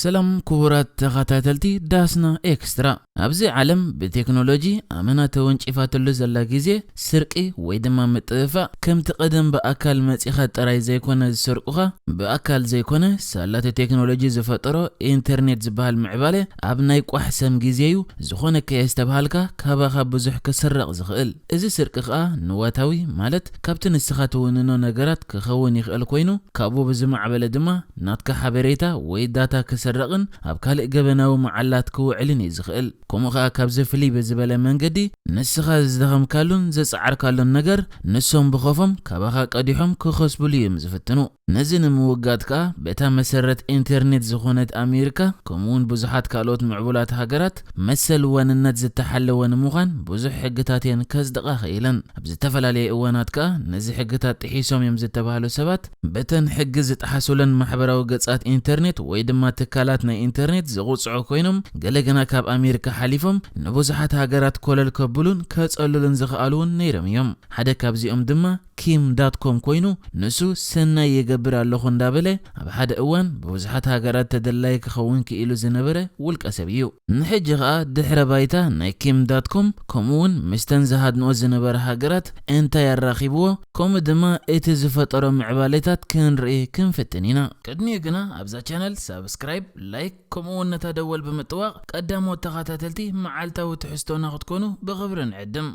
ሰላም ክቡራት ተኸታተልቲ ዳስና ኤክስትራ። ኣብዚ ዓለም ብቴክኖሎጂ ኣመና ተወንጪፋትሉ ዘላ ግዜ፣ ስርቂ ወይ ድማ ምጥፍፋእ ከምቲ ቀደም ብኣካል መጺኻ ጥራይ ዘይኮነ ዝሰርቁኻ፣ ብኣካል ዘይኮነ ሳላቲ ቴክኖሎጂ ዝፈጠሮ ኢንተርኔት ዝበሃል ምዕባለ ኣብ ናይ ቋሕ ሰም ግዜ እዩ። ዝኾነ ከየስተብሃልካ ካባኻ ብዙሕ ክስረቕ ዝኽእል። እዚ ስርቂ ኸኣ ንዋታዊ፣ ማለት ካብቲ ንስኻ ትውንኖ ነገራት ክኸውን ይኽእል ኮይኑ፣ ካብኡ ብዝማዕበለ ድማ ናትካ ሓበሬታ ወይ ዳታ ክስረቕን ኣብ ካልእ ገበናዊ መዓላት ክውዕልን እዩ ዝኽእል። ከምኡ ኸኣ ካብዚ ፍልይ ብዝበለ መንገዲ ንስኻ ዝደኸምካሉን ዝጸዓርካሉን ነገር ንሶም ብኸፎም ካባኻ ቀዲሖም ክኸስብሉ እዮም ዝፍትኑ። ነዚ ንምውጋድ ከኣ በታ መሰረት ኢንተርኔት ዝኾነት ኣሜሪካ ከምኡውን ብዙሓት ካልኦት ምዕቡላት ሃገራት መሰል ዋንነት ዝተሓለወ ንምዃን ብዙሕ ሕግታት እየን ከጽድቓ ኽኢለን። ኣብ ዝተፈላለየ እዋናት ከኣ ነዚ ሕግታት ጥሒሶም እዮም ዝተባህሉ ሰባት በተን ሕጊ ዝጠሓሱለን ማሕበራዊ ገጻት ኢንተርኔት ወይ ድማ ትካላት ናይ ኢንተርኔት ዝቑጽዑ ኮይኖም፣ ገለ ግና ካብ ኣሜሪካ ሓሊፎም ንብዙሓት ሃገራት ኮለል ከብሉን ከጸልሉን ዝኸኣሉ እውን ነይሮም እዮም። ሓደ ካብዚኦም ድማ ኪም ዳት ኮም ኮይኑ፣ ንሱ ሰናይ ይገብር ኣለኹ እንዳበለ ኣብ ሓደ እዋን ብብዙሓት ሃገራት ተደላይ ክኸውን ክኢሉ ዝነበረ ውልቀ ሰብ እዩ። ንሕጂ ኸኣ ድሕረ ባይታ ናይ ኪም ዳት ኮም ከምኡ እውን ምስተን ዝሃድንኦ ዝነበረ ሃገራት እንታይ ኣራኺብዎ፣ ከምኡ ድማ እቲ ዝፈጠሮ ምዕባሌታት ክንርኢ ክንፍትን ኢና። ቅድሚኡ ግና ኣብዛ ቻነል ሳብስክራይብ፣ ላይክ ከምኡ እውን ነታ ደወል ብምጥዋቕ ቀዳሞት ተኸታተልቲ መዓልታዊ ትሕዝቶና ክትኮኑ ብኽብሪ ንዕድም።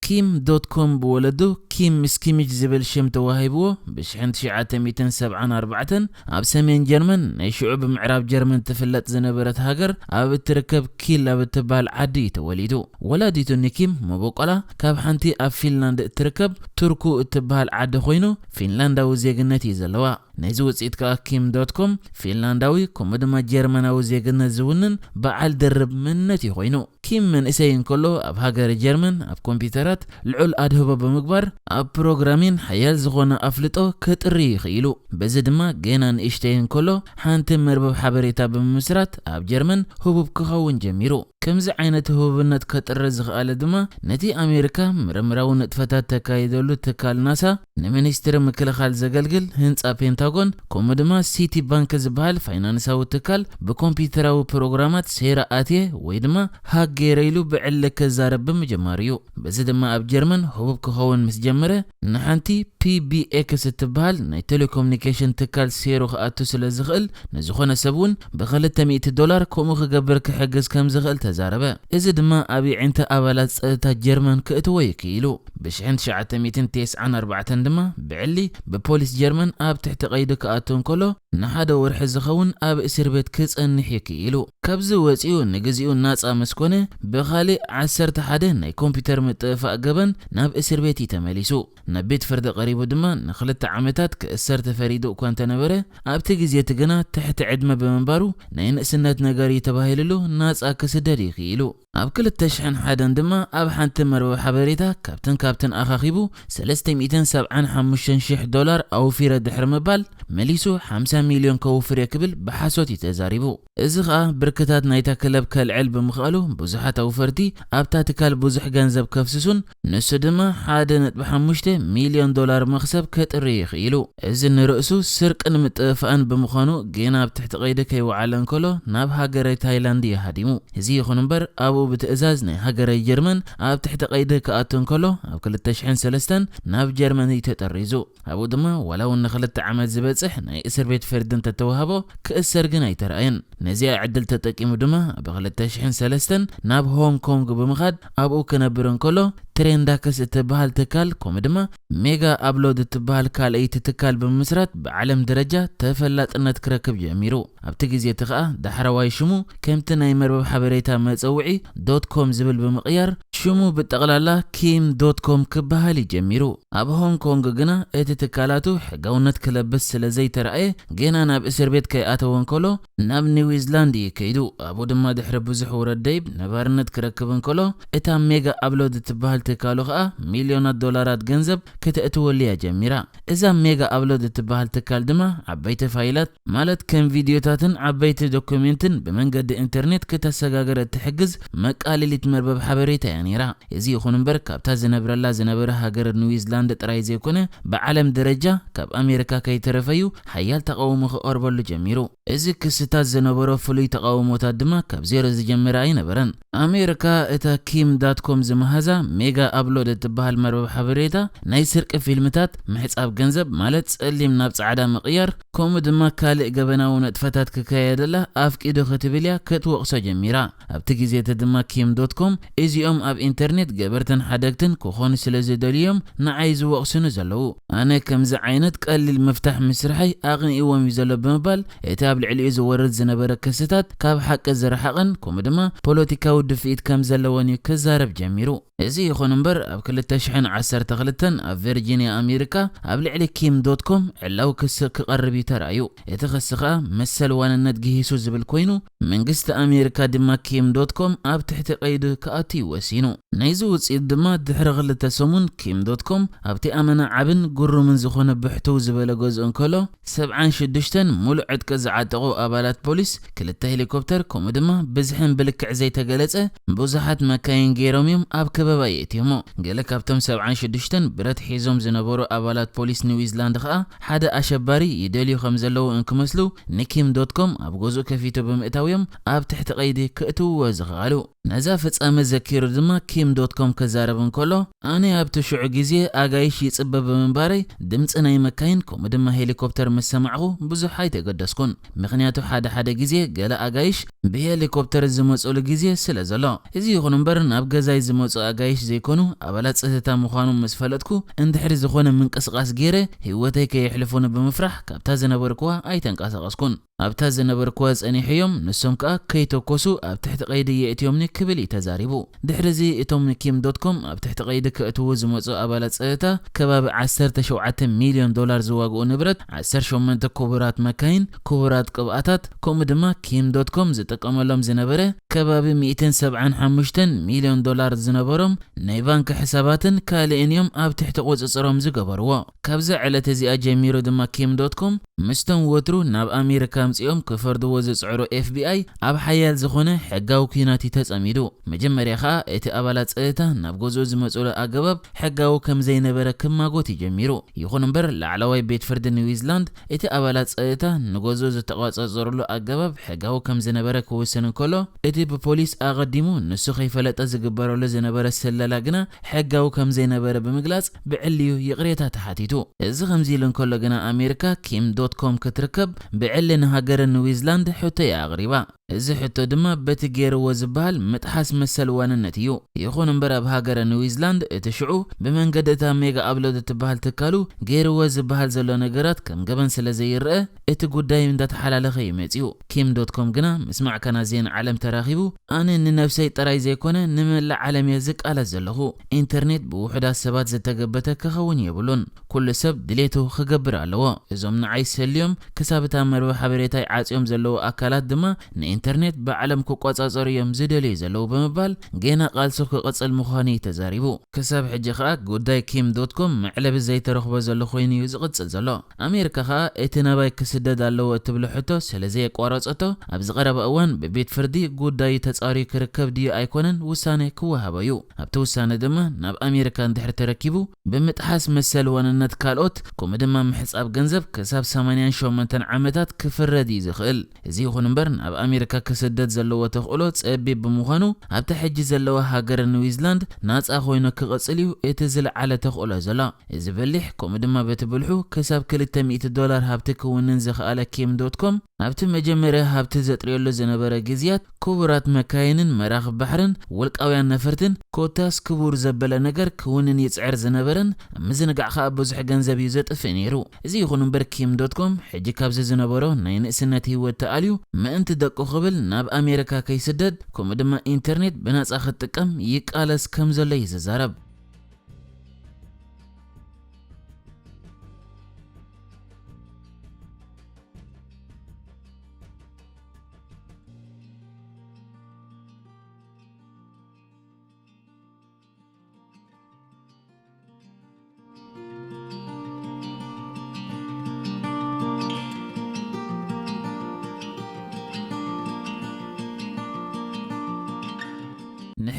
ኪም ዶት ኮም ብወለዱ ኪም ስኪሚች ዝብል ሽም ተዋሂብዎ፣ ብ ሽሕን ትሽዓተ ሚእትን ሰብዓን ኣርባዕተን ኣብ ሰሜን ጀርመን፣ ናይ ሽዑ ብምዕራብ ጀርመን ትፍለጥ ዝነበረት ሃገር ኣብ እትርከብ ኪል ኣብ እትበሃል ዓዲ እዩ ተወሊዱ። ወላዲቱ ንኪም መበቆላ ካብ ሓንቲ ኣብ ፊንላንድ እትርከብ ቱርኩ እትበሃል ዓዲ ኮይኑ፣ ፊንላንዳዊ ዜግነት እዩ ዘለዋ። ናይዚ ውጽኢት ከኣ ኪም ዶት ኮም ፊንላንዳዊ ከምኡ ድማ ጀርመናዊ ዜግነት ዝውንን በዓል ድርብ መንነት እዩ ኮይኑ። ኪም መንእሰይ እንከሎ ኣብ ሃገረ ጀርመን ኣብ ኮምፒውተራት ልዑል ኣድህቦ ብምግባር ኣብ ፕሮግራሚን ሓያል ዝኾነ ኣፍልጦ ከጥሪ ይኽኢሉ። በዚ ድማ ገና ንእሽተይ እንከሎ ሓንቲ መርበብ ሓበሬታ ብምምስራት ኣብ ጀርመን ህቡብ ክኸውን ጀሚሩ። ከምዚ ዓይነት ህቡብነት ከጥሪ ዝኸኣለ ድማ ነቲ ኣሜሪካ ምርምራዊ ንጥፈታት ተካይደሉ ትካል ናሳ፣ ንሚኒስትሪ ምክልኻል ዘገልግል ህንጻ ፔንታጎን፣ ከምኡ ድማ ሲቲ ባንክ ዝበሃል ፋይናንሳዊ ትካል ብኮምፒውተራዊ ፕሮግራማት ሴራ ኣትየ ወይ ድማ ሃክ ገይረ ኢሉ ብዕሊ ክዛረብ ብምጅማሩ እዩ። በዚ ድማ ኣብ ጀርመን ህቡብ ክኸውን ምስ ጀመረ፣ ንሓንቲ ፒ ቢ ኤክስ እትበሃል ናይ ቴሌኮሙኒኬሽን ትካል ሴሩ ክኣቱ ስለ ዝኽእል፣ ንዝኾነ ሰብ እውን ብኽልተ ሚእቲ ዶላር ከምኡ ክገብር ክሕግዝ ከም ዝኽእል ተዛረበ። እዚ ድማ ኣብ የዒንተ ኣባላት ጸጥታ ጀርመን ክእትዎ እዩ ክኢሉ። ብ ሽሕን ትሽዓተ ሚእትን ተስዓን ኣርባዕተን ድማ ብዕሊ ብፖሊስ ጀርመን ኣብ ትሕቲ ቀይዲ ክኣቱ እንከሎ፣ ንሓደ ወርሒ ዝኸውን ኣብ እስር ቤት ክጸንሕ እዩ ክኢሉ። ካብዚ ወጺኡ ንግዚኡ ናጻ ምስ ኮነ፣ ብኻልእ ዓሰርተ ሓደ ናይ ኮምፒውተር ምጥፍፋእ ገበን ናብ እስር ቤት እዩ ተመሊሱ። ናብ ቤት ፍርዲ ቀሪቡ ድማ ንኽልተ ዓመታት ክእሰር ተፈሪዱ እኳ እንተነበረ፣ ኣብቲ ግዜ እቲ ግና ትሕቲ ዕድመ ብምንባሩ ናይ ንእስነት ነገር እዩ ተባሂልሉ ናጻ ክስደድ እዩ ክኢሉ። ኣብ ክልተ ሽሕን ሓደን ድማ ኣብ ሓንቲ መርበብ ሓበሬታ ካብትን ካብትን ኣኻኺቡ ሰለስተ ሚእትን ሰብዓን ሓሙሽተን ሽሕ ዶላር ኣውፊረ ድሕሪ ምባል፣ መሊሱ ሓምሳ ሚልዮን ከውፍር እየ ክብል ብሓሶት እዩ ተዛሪቡ። እዚ ኸኣ ብርክታት ናይታ ክለብ ከልዕል ብምኽኣሉ፣ ብዙሓት ኣውፈርቲ ኣብታ ትካል ብዙሕ ገንዘብ ከፍስሱን ንሱ ድማ ሓደ ነጥቢ ሓሙሽተ ሚልዮን ዶላር መኽሰብ ከጥሪ ይኽኢሉ። እዚ ንርእሱ ስርቅን ምጥፍፋእን ብምዃኑ፣ ጌና ኣብ ትሕቲ ቀይዲ ከይወዓለ እንከሎ ናብ ሃገረ ታይላንድ እዩ ሃዲሙ። እዚ ይኹን እምበር፣ ኣብኡ ብትእዛዝ ናይ ሃገረ ጀርመን ኣብ ትሕቲ ቀይዲ ክኣቱ እንከሎ፣ ኣብ ክልተ ሽሕን ሰለስተን ናብ ጀርመን እዩ ተጠሪዙ። ኣብኡ ድማ ዋላ እውን ንኽልተ ዓመት ዝበጽሕ ናይ እስር ቤት ፍርዲ እንተተዋህቦ፣ ክእሰር ግን ኣይተራእየን። ነዚኣ ዕድል ተጠቂሙ ድማ ብ ክልተ ሽሕን ሰለስተን ናብ ሆንግ ኮንግ ብምኻድ ኣብኡ ክነብር እንከሎ፣ ትሬንዳክስ እትበሃል ትካል ከምኡ ድማ ሜጋ ኣፕሎድ እትበሃል ካልኣይቲ ትካል ብምምስራት ብዓለም ደረጃ ተፈላጥነት ክረክብ ጀሚሩ። ኣብቲ ግዜ እቲ ኸኣ ዳሕረዋይ ሽሙ ከምቲ ናይ መርበብ ሓበሬታ መጸውዒ ዶት ኮም ዝብል ብምቕያር ሽሙ ብጠቕላላ ኪም ዶት ኮም ክበሃል እዩ ጀሚሩ። ኣብ ሆንግ ኮንግ ግና እቲ ትካላቱ ሕጋውነት ክለብስ ስለ ዘይተራእየ፣ ጌና ናብ እስር ቤት ከይኣተወ እንከሎ ናብ ኒው ኒውዚላንድ እዩ ከይዱ። ኣብኡ ድማ ድሕሪ ብዙሕ ውረድ ደይብ ነባርነት ክረክብ እንከሎ፣ እታ ሜጋ ኣፕሎድ እትበሃል ትካሉ ከኣ ሚልዮናት ዶላራት ገንዘብ ከተእትወሉ እያ ጀሚራ። እዛ ሜጋ ኣፕሎድ እትበሃል ትካል ድማ ዓበይቲ ፋይላት፣ ማለት ከም ቪድዮታትን ዓበይቲ ዶኩሜንትን ብመንገዲ ኢንተርኔት ክተሰጋግር እትሕግዝ መቃለሊት መርበብ ሓበሬታ እያ ነይራ። እዚ ይኹን እምበር፣ ካብታ ዝነብረላ ዝነበረ ሃገር ኒውዚላንድ ጥራይ ዘይኮነ፣ ብዓለም ደረጃ ካብ ኣሜሪካ ከይተረፈዩ ሓያል ተቓውሞ ክቐርበሉ ጀሚሩ። እዚ ክስታት ዝነበሮ ፍሉይ ተቓውሞታት ድማ ካብ ዜሮ ዝጀመረ ኣይነበረን። ኣሜሪካ እታ ኪም ዳት ኮም ዝመሃዛ ሜጋ ኣፕሎድ እትበሃል መርበብ ሓበሬታ ናይ ስርቂ ፊልምታት፣ ምሕጻብ ገንዘብ ማለት ጸሊም ናብ ጻዕዳ ምቕያር፣ ከምኡ ድማ ካልእ ገበናዊ ንጥፈታት ክካየደላ ኣፍቂዱ ክትብል እያ ክትወቕሶ ጀሚራ። ኣብቲ ግዜ እቲ ድማ ኪም ዶት ኮም እዚኦም ኣብ ኢንተርኔት ገበርትን ሓደግትን ክኾኑ ስለ ዝደልዮም ንዓይ ዝወቕሱኒ ዘለዉ። ኣነ ከምዚ ዓይነት ቀሊል ምፍታሕ ምስርሐይ ኣቕኒእዎም እዩ ዘሎ ብምባል እቲ ኣብ ልዕሊኡ ዝወርድ ዝነበረ ክስታት ካብ ሓቂ ዝረሓቐን ከምኡ ድማ ፖለቲካዊ ድፍኢት ከም ዘለዎን እዩ ክዛረብ ጀሚሩ። እዚ ይኹን እምበር ኣብ ክልተ ሽሕን ዓሰርተ ክልተን ኣብ ቨርጂንያ ኣሜሪካ ኣብ ልዕሊ ኪም ዶት ኮም ዕላዊ ክሲ ክቐርብ እዩ ተራእዩ። እቲ ክሲ ኸኣ መሰል ዋንነት ግሂሱ ዝብል ኮይኑ መንግስቲ ኣሜሪካ ድማ ኪም ዶት ኮም ኣብ ትሕቲ ቀይዲ ክኣቱ እዩ ወሲኑ። ናይዚ ውጽኢት ድማ ድሕሪ ክልተ ሰሙን ኪም ዶት ኮም ኣብቲ ኣመና ዓብን ግሩምን ዝኾነ ብሕትው ዝበለ ገዝኡ እንከሎ ሰብዓን ሽዱሽተን ሙሉእ ዕጥቂ ዝዓጠቑ ኣባላት ፖሊስ ክልተ ሄሊኮፕተር ከምኡ ድማ ብዝሕን ብልክዕ ዘይተገለጸ ብዙሓት መካይን ገይሮም እዮም ኣብ ከበባ የእትዮሞ። ገለ ካብቶም ሰብዓን ሽዱሽተን ብረት ሒዞም ዝነበሩ ኣባላት ፖሊስ ኒውዚላንድ ኸኣ ሓደ ኣሸባሪ ይደልዩ ከም ዘለዉ እንክመስሉ ንኪም ዶት ኮም ኣብ ገዝኡ ከፊቱ ብምእታውዮም ኣብ ትሕቲ ቀይዲ ክእትውዎ ዝኸኣሉ። ነዛ ፍጻመ ዘኪሩ ድማ ኪም ዶት ኮም ክዛረብ እንከሎ ኣነ ኣብቲ ሽዑ ግዜ ኣጋይሽ ይጽበ ብምንባረይ ድምጺ ናይ መካይን ከምኡ ድማ ሄሊኮፕተር ምስ ሰማዕኹ ብዙሕ ኣይተገደስኩን። ምኽንያቱ ሓደ ሓደ ግዜ ገለ ኣጋይሽ ብሄሊኮፕተር ዝመጹሉ ግዜ ስለ ዘሎ። እዚ ይኹን እምበር ናብ ገዛይ ዝመጹ ኣጋይሽ ዘይኮኑ ኣባላት ጸጥታ ምዃኖም ምስ ፈለጥኩ እንድሕሪ ዝኾነ ምንቅስቓስ ገይረ ህይወተይ ከየሕልፉኒ ብምፍራሕ ካብታ ዝነበርኩዋ ኣይተንቀሳቐስኩን። ኣብታ ዝነበርኩዋ ጸኒሐዮም፣ ንሶም ከኣ ከይተኮሱ ኣብ ትሕቲ ቀይዲ የእትዮምኒ ክብል እዩ ተዛሪቡ። ድሕሪዚ እቶም ንኪም ዶት ኮም ኣብ ትሕቲ ቀይዲ ከእትዉ ዝመጹ ኣባላት ጸጥታ ከባቢ ዓሰርተ ሸውዓተ ሚልዮን ዶላር ዝዋግኡ ንብረት፣ ዓሰርተ ሸሞንተ ክቡራት መካይን፣ ክቡራት ቅብኣታት፣ ከምኡ ድማ ኪም ዶት ኮም ዝጥቀመሎም ዝነበረ ከባቢ ሚእትን ሰብዓን ሓሙሽተን ሚልዮን ዶላር ዝነበሮም ናይ ባንክ ሕሳባትን ካልእን እዮም ኣብ ትሕቲ ቁጽጽሮም ዝገበርዎ። ካብዛ ዕለት እዚኣ ጀሚሩ ድማ ኪም ዶት ኮም ምስቶም ወትሩ ናብ ኣሜሪካ ኣምጺኦም ክፈርድዎ ዝጽዕሩ ኤፍ ቢ ኣይ ኣብ ሓያል ዝኾነ ሕጋዊ ኲናት እዩ ተጸሚዱ። መጀመርያ ኸኣ እቲ ኣባላት ጸጥታ ናብ ገዝኡ ዝመጽሉ ኣገባብ ሕጋዊ ከም ዘይነበረ ክማጎት እዩ ጀሚሩ። ይኹን እምበር ላዕለዋይ ቤት ፍርዲ ኒውዚላንድ እቲ ኣባላት ጸጥታ ንገዝኡ ዝተቖጻጸርሉ ኣገባብ ሕጋዊ ከም ዝነበረ ክውስን እንከሎ እቲ ብፖሊስ ኣቐዲሙ ንሱ ከይፈለጠ ዝግበረሉ ዝነበረ ስለላ ግና ሕጋዊ ከም ዘይነበረ ብምግላጽ ብዕልዩ ይቕሬታ ተሓቲቱ። እዚ ከምዚ ኢሉ እንከሎ ግና ኣሜሪካ ኪም ዶት ኮም ክትርከብ ብዕሊ ንሃገረ ኒውዚላንድ ሕቶ እያ ኣቕሪባ። እዚ ሕቶ ድማ በቲ ገይርዎ ዝበሃል ምጥሓስ መሰል ዋንነት እዩ። ይኹን እምበር ኣብ ሃገረ ኒውዚላንድ እቲ ሽዑ ብመንገዲ እታ ሜጋ ኣፕሎድ እትበሃል ትካሉ ገይርዎ ዝበሃል ዘሎ ነገራት ከም ገበን ስለ ዘይረአ እቲ ጉዳይ እንዳተሓላለኸ እዩ መጺኡ። ኪም ዶት ኮም ግና ምስ ማዕከናት ዜና ዓለም ተራኺቡ ኣነ ንነብሰይ ጥራይ ዘይኮነ ንመላእ ዓለም እየ ዝቃለስ ዘለኹ። ኢንተርኔት ብውሑዳት ሰባት ዝተገበተ ክኸውን የብሉን። ኩሉ ሰብ ድሌቱ ክገብር ኣለዎ። እዞም ንዓይ ሰልዮም ክሳብ እታ መርበብ ሓበሬታይ ዓጽዮም ዘለዉ ኣካላት ድማ ንኢንተርኔት ባዕሎም ክቆጻጸሩ እዮም ዝደልዩ ዘለዉ ብምባል ጌና ቃልሱ ክቕጽል ምዃኑ እዩ ተዛሪቡ። ክሳብ ሕጂ ከኣ ጉዳይ ኪም ዶት ኮም መዕለቢ ዘይተረኽቦ ዘሎ ኮይኑ እዩ ዝቕጽል ዘሎ። ኣሜሪካ ከኣ እቲ ናባይ ክስደድ ኣለዎ እትብሎ ሕቶ ስለ ዘየቋረጸቶ ኣብዚ ቀረባ እዋን ብቤት ፍርዲ ጉዳዩ ተጻርዩ ክርከብ ድዩ ኣይኮነን ውሳነ ክወሃቦ እዩ። ኣብቲ ውሳነ ድማ ናብ ኣሜሪካ እንድሕር ተረኪቡ ብምጥሓስ መሰል ዋንነት ካልኦት ከምኡ ድማ ምሕጻብ ገንዘብ ክሳብ ሰማንያን ሸሞንተን ዓመታት ክፍረድ እዩ ዝኽእል። እዚ ይኹን እምበር ናብ ኣሜሪካ ክስደድ ዘለዎ ተኽእሎ ጸቢብ ብምዃኑ ኣብታ ሕጂ ዘለዋ ሃገር ኒውዚላንድ ናጻ ኮይኑ ክቕጽል እዩ እቲ ዝለዓለ ተኽእሎ ዘሎ። እዚ በሊሕ ከምኡ ድማ በቲ ብልሑ ክሳብ ክልተ ሚእቲ ዶላር ሃብቲ ክውንን ዝኸኣለ ኪም ዶት ኮም ኣብቲ መጀመርያ ሃብቲ ዘጥርየሉ ዝነበረ ግዜያት ክቡራት መካይንን መራኽብ ባሕርን ውልቃውያን ነፈርትን ኮታስ ክቡር ዘበለ ነገር ክውንን ይጽዕር ዝነበረን ምዝንጋዕ ከኣ ብዙሕ ገንዘብ እዩ ዘጥፍእ ነይሩ። እዚ ይኹን እምበር ኪም ዶት ኮም ሕጂ ካብዚ ዝነበሮ ናይ ንእስነት ህይወት ተኣልዩ ምእንቲ ደቁ ክብል ናብ ኣሜሪካ ከይስደድ ከምኡ ድማ ኢንተርኔት ብናጻ ክትጥቀም ይቃለስ ከም ዘሎ እዩ ዝዛረብ።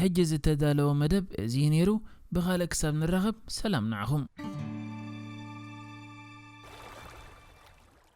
ሕጂ ዝተዳለወ መደብ እዚ እዩ ነይሩ። ብኻልእ ክሳብ ንራኸብ ሰላም ንዓኹም።